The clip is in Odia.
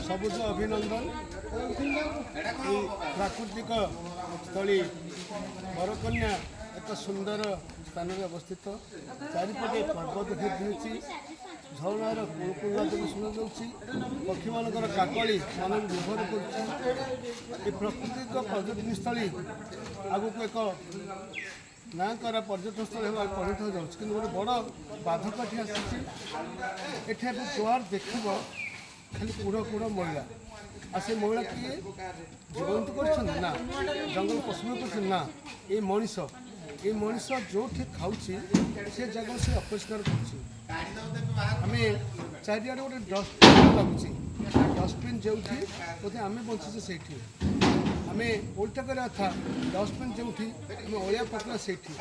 ସବୁଜ ଅଭିନନ୍ଦନ। ଏହି ପ୍ରାକୃତିକ ସ୍ଥଳୀ ବରକନ୍ୟା ଏକ ସୁନ୍ଦର ସ୍ଥାନରେ ଅବସ୍ଥିତ। ଚାରିପଟେ ପର୍ବତ ଘେରି ରହିଛି। ଝରଣାର କୁଳୁକୁଳୁ ନାଦ ଶୁଣାଯାଉଛି। ପକ୍ଷୀମାନଙ୍କର କାକଳି ମନକୁ ବିଭୋର କରୁଛି। ଏ ପ୍ରାକୃତିକ ପର୍ଯ୍ୟଟନସ୍ଥଳୀ ଆଗକୁ ଏକ ନାଁ କରା ପର୍ଯ୍ୟଟନସ୍ଥଳୀ ହେବା ପରିଣତ ଯାଉଛି। କିନ୍ତୁ ଗୋଟେ ବଡ଼ ବାଧକ ଏଠି ଆସିଛି। ଏଠି ଏବେ ଜୁଆର ଦେଖିବ ଖାଲି କୁଢ଼ କୁଢ଼ ମଇଳା। ଆଉ ସେ ମଇଳା କିଏ ଜୀବଜନ୍ତୁ କରିଛନ୍ତି ନା ଜଙ୍ଗଲ ପଶୁ କରିଛନ୍ତି ନା ଏଇ ମଣିଷ। ଏଇ ମଣିଷ ଯେଉଁଠି ଖାଉଛି, ସେ ଜାଗାକୁ ସେ ଅପରିଷ୍କାର କରୁଛି। ଆମେ ଚାରିଆଡ଼େ ଗୋଟେ ଡଷ୍ଟବିନ୍ ଲାଗୁଛି। ଡଷ୍ଟବିନ୍ ଯେଉଁଠି, ବୋଧେ ଆମେ ବଞ୍ଚିଛେ ସେଇଠି। ଆମେ ଓଲଟା କରିବା କଥା, ଡଷ୍ଟବିନ୍ ଯେଉଁଠି ଆମେ ଅଳିଆ ପକେଇବା ସେଇଠି।